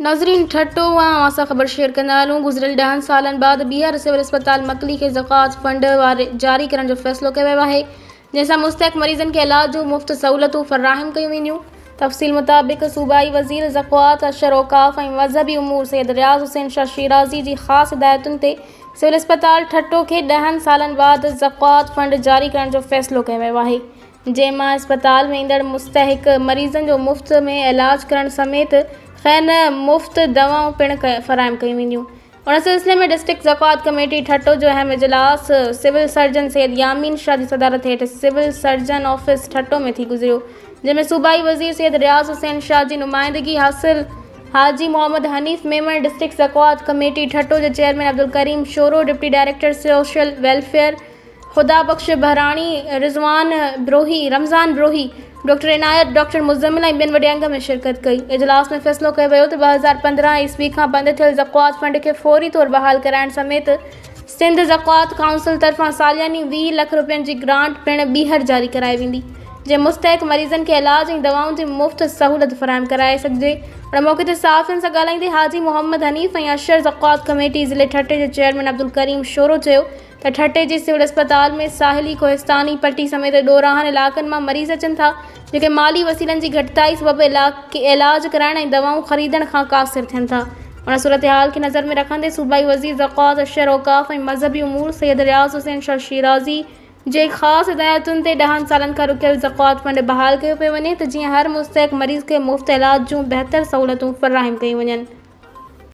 ناظرين ٺٽو مان اوهان سان خبر شيئر ڪندا هلون گذريل ڏهن سالن بعد ٻيهر سول اسپتال مڪلي کي زڪوات فنڊ جاري ڪرڻ جو فيصلو ڪيو ويو آهي جنهن سان مستحق مريضن کي علاج جون مفت سهولتون فراهم ڪيون وينديون تفصيل مطابق صوبائي وزير زڪوات عشر اوقاف ۽ مذهبي امور سيد رياض حسين شاهه شيرازي جي خاص هدايتن تي سول اسپتال ٺٽو کي ڏهن سالن بعد زڪوات فنڊ جاري ڪرڻ جو فيصلو ڪيو ويو آهي جنهن مان اسپتال ۾ ايندڙ مستحق مريضن جو مفت ۾ علاج ڪرڻ سميت کين مفت دوائون پڻ فراهم ڪيون وينديون. ان سلسلي ۾ ڊسٽرڪٽ زڪوات ڪميٽي ٺٽو جو اهم اجلاس سول سرجن سيد يامين شاهه جي صدارت هيٺ سول سرجن آفيس ٺٽو ۾ ٿي گذريو جنهن ۾ صوبائي وزير سيد رياض حسين شاهه جي نمائندگي حاصل حاجي محمد حنيف ميمڻ ڊسٽرڪٽ زڪوات ڪميٽي ٺٽو جي chairman Abdulkarim Shoro deputy director social welfare Khuda Bakhsh Bahrani, Rizwan Brohi, Ramzan Brohi, doctor Inayat, doctor Muzammil ۽ ٻين وڏي انگ ۾ شرڪت ڪئي. اجلاس ۾ فيصلو ڪيو ويو ته 2015 عيسوي کان بند ٿيل زڪوات فنڊ کي فوري طور بحال ڪرائڻ سميت سنڌ زڪوات ڪائونسل طرفان سالياني 20 لک رپين جي گرانٽ پڻ ٻيهر جاري ڪرائي ويندي جنهن مستحق مريضن کي علاج ۽ دوائن جي مفت سهولت فراهم ڪرائي سگهجي. ان موقعي تي صحافين سان ڳالهائيندي حاجي محمد حنيف ۽ عشر زڪوات ڪميٽي ضلعي ٺٽي جي چيئرمين عبدالڪريم شورو چيو ته ٺٽي جي سول اسپتال ۾ ساحلي ڪوهستاني پٽي سميت ڏورانهن علائقن مان مريض اچن ٿا جيڪي مالي وسيلن جي گهٽتائي سبب علاج ڪرائڻ ۽ دوائون خريدڻ کان قاصر ٿين ٿا ان صورتحال کي نظر ۾ رکندي صوبائي وزير زڪوات عشر اوقاف ۽ مذهبي امور سيد رياض حسين شاهه شيرازي جي خاص هدايتن تي ڏهن سالن کان رڪيل زڪوات فنڊ بحال ڪيو پيو وڃي ته جيئن هر مستحق مريض کي مفت علاج جون بهتر سهولتون فراهم ڪيون وڃن.